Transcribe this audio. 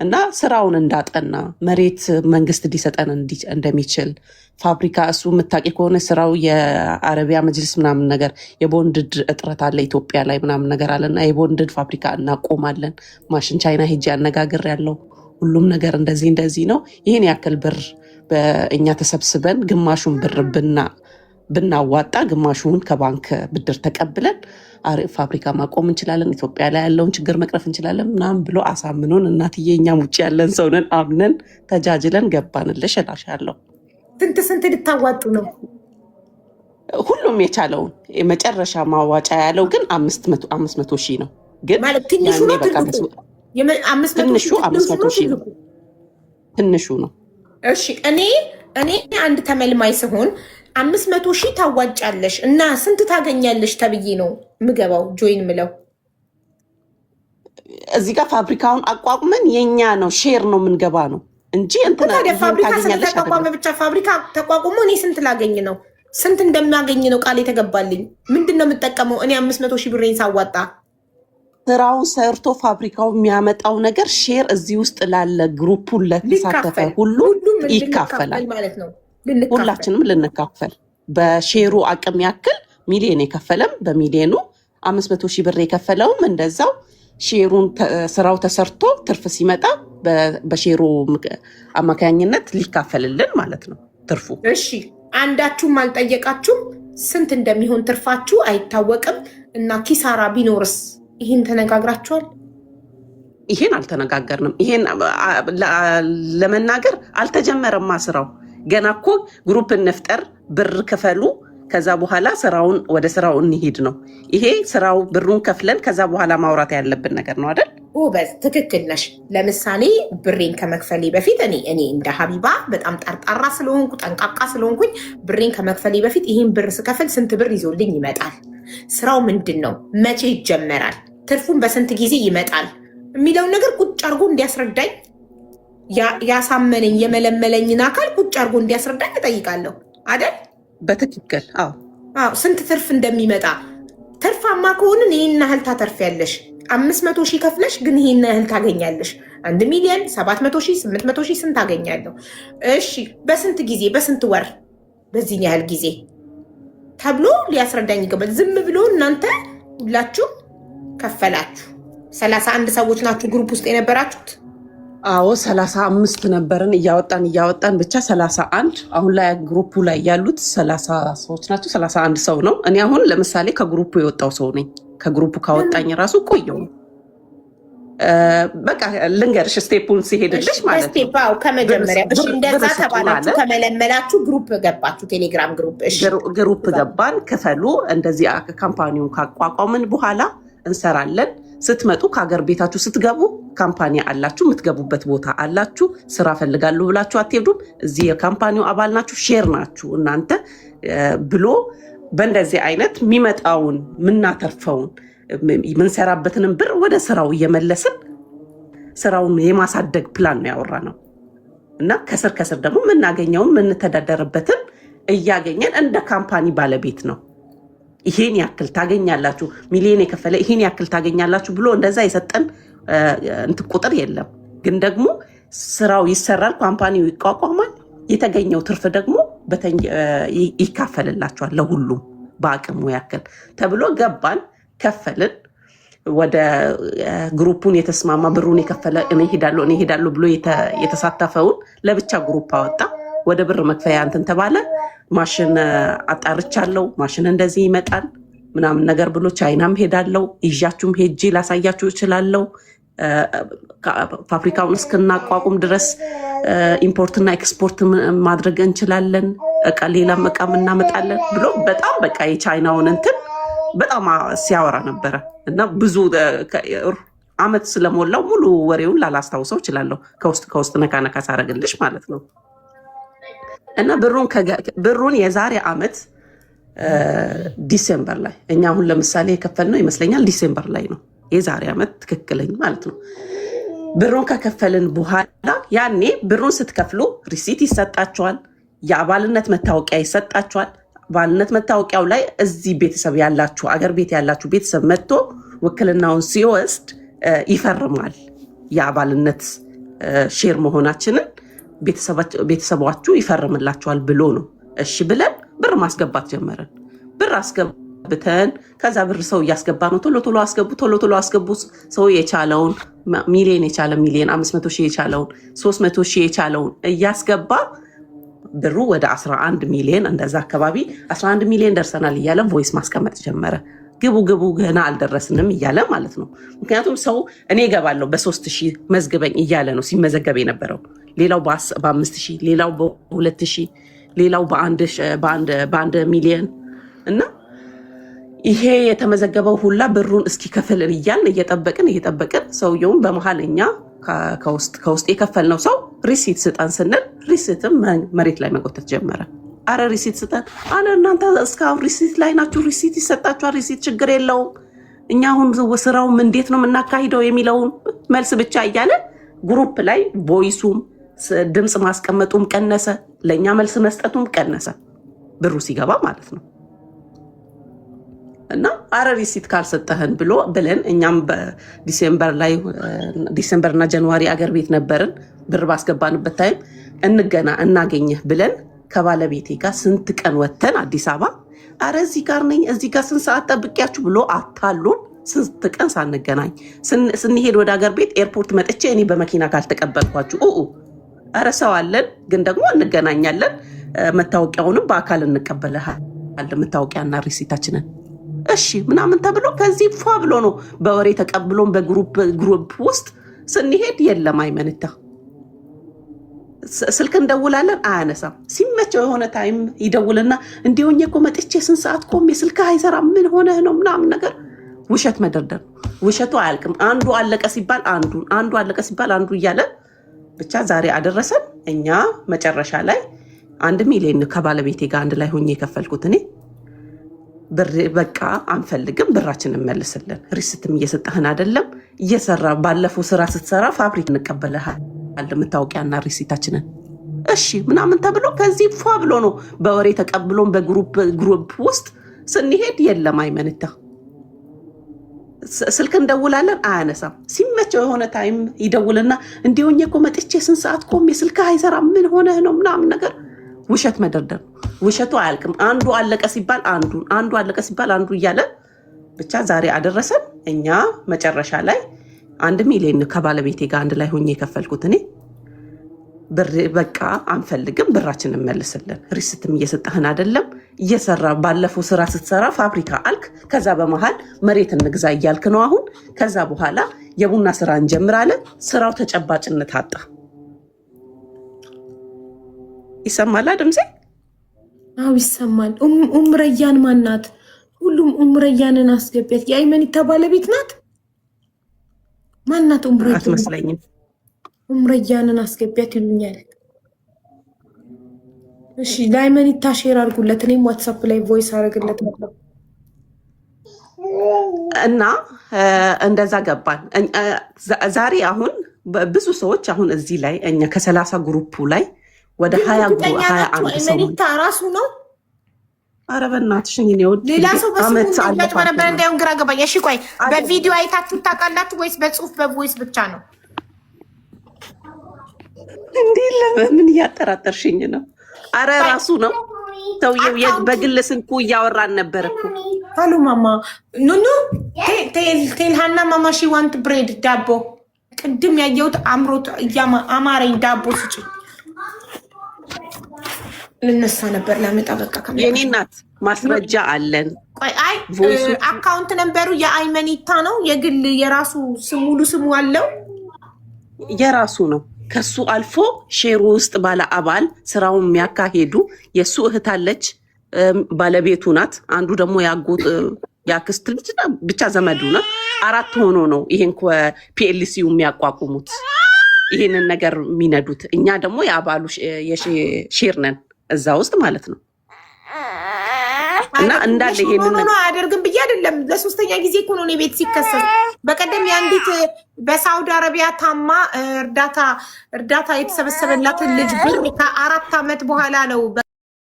እና ስራውን እንዳጠና፣ መሬት መንግስት ሊሰጠን እንደሚችል፣ ፋብሪካ እሱ የምታውቂ ከሆነ ስራው የአረቢያ መጅልስ ምናምን ነገር የ bonded እጥረት አለ ኢትዮጵያ ላይ ምናምን ነገር አለ እና የ bonded ፋብሪካ እናቆማለን። ማሽን ቻይና ሄጄ አነጋግር ያለው ሁሉም ነገር እንደዚህ እንደዚህ ነው። ይህን ያክል ብር በእኛ ተሰብስበን ግማሹን ብር ብናዋጣ ግማሹን ከባንክ ብድር ተቀብለን አሪፍ ፋብሪካ ማቆም እንችላለን፣ ኢትዮጵያ ላይ ያለውን ችግር መቅረፍ እንችላለን ምናምን ብሎ አሳምኖን፣ እናትዬ እኛም ውጭ ያለን ሰው ነን፣ አምነን ተጃጅለን ገባንልሽ እልሻለሁ። ስንት ስንት ልታዋጡ ነው? ሁሉም የቻለውን። የመጨረሻ ማዋጫ ያለው ግን 500,000 ነው። ግን ማለት ትንሹ ያኔ ነው በቃ ትልቁ? 500 ትንሹ ሺህ አምስት ትንሹ መቶ ነው ሺህ ነው። ትልቁ? ትንሹ ነው። እሺ፣ እኔ አንድ ተመልማይ ስሆን 500,000 ታዋጫለሽ እና ስንት ታገኛለሽ ተብዬ ነው ምገባው join ምለው? እዚህ ጋር ፋብሪካውን አቋቁመን የኛ ነው፣ share ነው የምንገባ ነው እንጂ እንትና ታዲያ ይሄን ፋብሪካ ታገኛለሽ ስለተቋቋመ አይደለም። ብቻ ፋብሪካ ተቋቁሞ እኔ ስንት ላገኝ ነው? ስንት እንደማገኝ ነው ቃል የተገባልኝ? ምንድን ነው የምጠቀመው እኔ 500,000 ብሬን ሳዋጣ? ስራውን ሰርቶ ፋብሪካው የሚያመጣው ነገር share እዚህ ውስጥ ላለ group ኡን ለተሳተፈ ሊካፈል ሁሉ ሁሉም ይካፈላል። እንድንካፈል ማለት ነው። ልንካፈል። ሁላችንም ልንካፈል በ share ኡ አቅም ያክል፣ ሚሊዮን የከፈለም በሚሊዮኑ፣ 500,000 ብር የከፈለውም እንደዛው share ኡን ስራው ተሰርቶ ትርፍ ሲመጣ በ share ኡ አማካኝነት ሊካፈልልን ማለት ነው ትርፉ። እሺ፣ አንዳችሁም አልጠየቃችሁም። ስንት እንደሚሆን ትርፋችሁ አይታወቅም። እና ኪሳራ ቢኖርስ ይህን ተነጋግራችኋል? ይሄን አልተነጋገርንም። ይሄን ለመናገር አልተጀመረማ ስራው። ገና እኮ group እንፍጠር፣ ብር ክፈሉ፣ ከዛ በኋላ ስራውን ወደ ስራው እንሂድ ነው። ይሄ ስራው ብሩን ከፍለን ከዛ በኋላ ማውራት ያለብን ነገር ነው አይደል? ጎበዝ፣ ትክክል ነሽ። ለምሳሌ ብሬን ከመክፈሌ በፊት እኔ እንደ ሀቢባ በጣም ጠርጣራ ስለሆንኩ፣ ጠንቃቃ ስለሆንኩኝ ብሬን ከመክፈሌ በፊት ይህን ብር ስከፍል ስንት ብር ይዞልኝ ይመጣል? ስራው ምንድን ነው? መቼ ይጀመራል? ትርፉን በስንት ጊዜ ይመጣል? የሚለውን ነገር ቁጭ አድርጎ እንዲያስረዳኝ፣ ያሳመነኝ የመለመለኝን አካል ቁጭ አድርጎ እንዲያስረዳኝ እጠይቃለሁ አይደል? በትክክል አዎ። አዎ፣ ስንት ትርፍ እንደሚመጣ። ትርፋማ ከሆንን ይህን ያህል ታተርፊያለሽ። 500,000 ከፍለሽ ግን ይህን ያህል ታገኛለሽ። 1,700,000፣ 800,000 ስንት አገኛለሁ? እሺ፣ በስንት ጊዜ፣ በስንት ወር፣ በዚህን ያህል ጊዜ ተብሎ ሊያስረዳኝ ይገባል። ዝም ብሎ እናንተ ሁላችሁ ከፈላችሁ። 31 ሰዎች ናችሁ group ውስጥ የነበራችሁት? አዎ፣ 35 ነበርን። እያወጣን እያወጣን ብቻ 31። አሁን ላይ group ኡ ላይ ያሉት 30 ሰዎች ናቸው። 31 ሰው ነው። እኔ አሁን ለምሳሌ ከ group ኡ የወጣው ሰው ነኝ። ከ group ኡ ካወጣኝ ራሱ ቆየው። በቃ ልንገርሽ step ኡን ሲሄድልሽ ማለት ነው። በ step፣ አዎ፣ ከመጀመሪያ። እሺ፣ እንደዛ ብር ስጡ ተባላችሁ፣ ማለት ከመለመላችሁ group ገባችሁ፣ ቴሌግራም group። እሺ። Group ገባን፣ ክፈሉ። እንደዚህ company ውን ካቋቋምን በኋላ እንሰራለን። ስትመጡ ከሀገር ቤታችሁ ስትገቡ company አላችሁ፣ የምትገቡበት ቦታ አላችሁ። ስራ ፈልጋለሁ ብላችሁ አትሄዱም። እዚህ የ company ው አባል ናችሁ፣ share ናችሁ እናንተ ብሎ በእንደዚህ አይነት የሚመጣውን፣ የምናተርፈውን፣ የምንሰራበትንም ብር ወደ ስራው እየመለስን ስራውን የማሳደግ ፕላን ነው ያወራነው። እና ከስር ከስር ደግሞ የምናገኘውን የምንተዳደርበትን እያገኘን እንደ company ባለቤት ነው። ይሄን ያክል ታገኛላችሁ፣ ሚሊዮን የከፈለ ይሄን ያክል ታገኛላችሁ ብሎ እንደዛ የሰጠን እንትን ቁጥር የለም። ግን ደግሞ ስራው ይሰራል፣ company ው ይቋቋማል። የተገኘው ትርፍ ደግሞ ይካፈልላቸዋል ለሁሉም በአቅሙ ያክል ተብሎ ገባን፣ ከፈልን። ወደ group ኡን የተስማማ፣ ብሩን የከፈለ፣ እኔ ሄዳለሁ እኔ ሄዳለሁ ብሎ የተሳተፈውን ለብቻ group አወጣ። ወደ ብር መክፈያ እንትን ተባለ። ማሽን አጣርቻለሁ፣ ማሽን እንደዚህ ይመጣል ምናምን ነገር ብሎ ቻይናም ሄዳለው፣ ይዣችሁም ሄጄ ላሳያችሁ እችላለሁ። ፋብሪካውን እስክናቋቁም ድረስ import ና ኤክስፖርት ማድረግ እንችላለን፣ እቃ ሌላም እቃም እናመጣለን ብሎ በጣም በቃ የቻይናውን እንትን በጣም ሲያወራ ነበረ። እና ብዙ አመት ስለሞላው ሙሉ ወሬውን ላላስታውሰው እችላለሁ። ከውስጥ ከውስጥ ነካ ነካ ሳረግልሽ ማለት ነው። እና ብሩን የዛሬ አመት December ላይ፣ እኛ አሁን ለምሳሌ የከፈልነው ይመስለኛል December ላይ ነው፣ የዛሬ አመት ትክክለኝ ማለት ነው። ብሩን ከከፈልን በኋላ ያኔ ብሩን ስትከፍሉ receipt ይሰጣችኋል፣ የአባልነት መታወቂያ ይሰጣችኋል። አባልነት መታወቂያው ላይ እዚህ ቤተሰብ ያላችሁ፣ አገር ቤት ያላችሁ ቤተሰብ መጥቶ ውክልናውን ሲወስድ ይፈርማል። የአባልነት share መሆናችንን ቤተሰቧችሁ ይፈርምላችኋል ብሎ ነው። እሺ ብለን ብር ማስገባት ጀመርን። ብር አስገብተን ከዛ ብር ሰው እያስገባ ነው። ቶሎ ቶሎ አስገቡ፣ ቶሎ ቶሎ አስገቡ። ሰው የቻለውን ሚሊዮን የቻለ ሚሊዮን፣ 500,000 የቻለውን፣ 300,000 የቻለውን እያስገባ ብሩ ወደ 11 ሚሊዮን እንደዛ አካባቢ 11 ሚሊዮን ደርሰናል እያለ voice ማስቀመጥ ጀመረ። ግቡ ግቡ ገና አልደረስንም እያለ ማለት ነው። ምክንያቱም ሰው እኔ እገባለሁ በ3,000 መዝግበኝ እያለ ነው ሲመዘገብ የነበረው። ሌላው በ5,000፣ ሌላው በ2,000፣ ሌላው በ1 ሚሊዮን እና ይሄ የተመዘገበው ሁላ ብሩን እስኪከፍል እያልን እየጠበቅን እየጠበቅን ሰውየውን በመሀል እኛ ከውስጥ የከፈልነው ሰው receipt ስጠን ስንል receipt ም መሬት ላይ መጎተት ጀመረ። አረ receipt ስጠን አለ። እናንተ እስካሁን receipt ላይ ናችሁ፣ receipt ይሰጣችኋል፣ receipt ችግር የለውም። እኛ አሁን ስራውም እንዴት ነው የምናካሂደው የሚለውን መልስ ብቻ እያለ group ላይ voice ኡም ድምፅ ማስቀመጡም ቀነሰ፣ ለእኛ መልስ መስጠቱም ቀነሰ፣ ብሩ ሲገባ ማለት ነው። እና አረ receipt ካልሰጠህን ብሎ ብለን እኛም በ December ላይ December እና January አገር ቤት ነበርን። ብር ባስገባንበት time እንገና እናገኘህ ብለን ከባለቤቴ ጋር ስንት ቀን ወተን አዲስ አበባ፣ አረ እዚህ ጋር ነኝ፣ እዚህ ጋር ስንት ሰዓት ጠብቂያችሁ ብሎ አታሉን። ስንት ቀን ሳንገናኝ ስንሄድ ወደ ሀገር ቤት airport መጥቼ እኔ በመኪና ካልተቀበልኳችሁ ኡ አረ ሰው አለን፣ ግን ደግሞ እንገናኛለን፣ መታወቂያውንም በአካል እንቀበልሃለን፣ መታወቂያና receipt ኣችንን እሺ ምናምን ተብሎ ከዚህ ፏ ብሎ ነው በወሬ ተቀብሎን በ group ውስጥ ስንሄድ የለም አይመንታ፣ ስልክ እንደውላለን አያነሳም። ሲመቸው የሆነ time ይደውልና እንዲህ ሆኜ እኮ መጥቼ ስንት ሰዓት ቆሜ ስልክ አይሰራም ምን ሆነህ ነው ምናምን ነገር ውሸት መደርደር ነው። ውሸቱ አያልቅም። አንዱ አለቀ ሲባል አንዱ፣ አንዱ አለቀ ሲባል አንዱ እያለ ብቻ ዛሬ አደረሰን። እኛ መጨረሻ ላይ 1 ሚሊዮን ከባለቤቴ ጋር አንድ ላይ ሆኜ የከፈልኩት እኔ ብር በቃ አንፈልግም፣ ብራችንን መልስልን። receipt ም እየሰጠህን አይደለም። እየሰራ ባለፈው ስራ ስትሰራ ፋብሪካ እንቀበልሃለን መታወቂያና receipt ኣችንን እሺ ምናምን ተብሎ ከዚህ ፏ ብሎ ነው በወሬ ተቀብሎን በ group ውስጥ ስንሄድ የለም አይመንታ፣ ስልክ እንደውላለን አያነሳም። ሲመቸው የሆነ time ይደውልና እንዲህ ሆኜ እኮ መጥቼ ስንት ሰዓት ቆሜ ስልክ አይሰራም ምን ሆነህ ነው ምናምን ነገር ውሸት መደርደር ነው። ውሸቱ አያልቅም። አንዱ አለቀ ሲባል አንዱ፣ አንዱ አለቀ ሲባል አንዱ እያለ ብቻ ዛሬ አደረሰን። እኛ መጨረሻ ላይ 1 ሚሊዮን ከባለቤቴ ጋር አንድ ላይ ሆኜ የከፈልኩት እኔ ብር በቃ አንፈልግም፣ ብራችንን መልስልን። receipt ም እየሰጠህን አይደለም። እየሰራ ባለፈው ስራ ስትሰራ ፋብሪካ አልክ። ከዛ በመሀል መሬት እንግዛ እያልክ ነው አሁን። ከዛ በኋላ የቡና ስራ እንጀምራለን። ስራው ተጨባጭነት አጣ። ይሰማላ ድምፄ? አዎ ይሰማል። ኡምረያን ማናት? ሁሉም ኡምረያንን አስገቢያት። የአይመኒታ ባለቤት ናት። ማናት? ኡምረያን? አትመስለኝም። ኡምረያንን አስገቢያት ይሉኛል። እሺ ለአይመኒታ share አድርጉለት። እኔም WhatsApp ላይ voice አደርግለት። እና እንደዛ ገባን። ዛሬ አሁን ብዙ ሰዎች አሁን እዚህ ላይ እኛ ከ30 group ላይ ወደ 21 ሰው አይመኒታ ራሱ ነው። ኧረ በእናትሽ እኔ ወድ ሌላ ሰው በስሙ እንዳጭበረበረ እንዳይሆን ግራ ገባኝ። እሺ ቆይ በቪዲዮ አይታችሁ ታውቃላችሁ ወይስ በጽሁፍ በ voice ብቻ ነው? እንዴ ለምን እያጠራጠርሽኝ ነው? አረ ራሱ ነው ሰውዬው። በግል ስልኩ እያወራን ነበር እኮ። Hello mama, no, tell ሀና mama she want bread ዳቦ። ቅድም ያየሁት አምሮት አማረኝ። ዳቦ ስጭኝ። ልነሳ ነበር ላመጣ በቃ። የኔ እናት ማስረጃ አለን። ቆይ አይ account number ኡ የአይመኒታ ነው የግል የራሱ ሙሉ ስሙ አለው። የራሱ ነው። ከሱ አልፎ share ኡ ውስጥ ባለ አባል ስራውን የሚያካሄዱ የእሱ እህት አለች፣ ባለቤቱ ናት። አንዱ ደግሞ ያጎት የአክስት ልጅ ብቻ ዘመዱ ነው። አራት ሆኖ ነው ይሄን PLC ው የሚያቋቁሙት ይሄንን ነገር የሚነዱት። እኛ ደግሞ የአባሉ share ነን እዛ ውስጥ ማለት ነው። እና እንዳለ ይሄንን no አያደርግም ብዬ አይደለም። ለሶስተኛ ጊዜ እኮ ነው እኔ ቤት ሲከሰስ። በቀደም የአንዲት በሳውዲ አረቢያ ታማ እርዳታ የተሰበሰበላትን ልጅ ብር ከ4 ዓመት በኋላ ነው።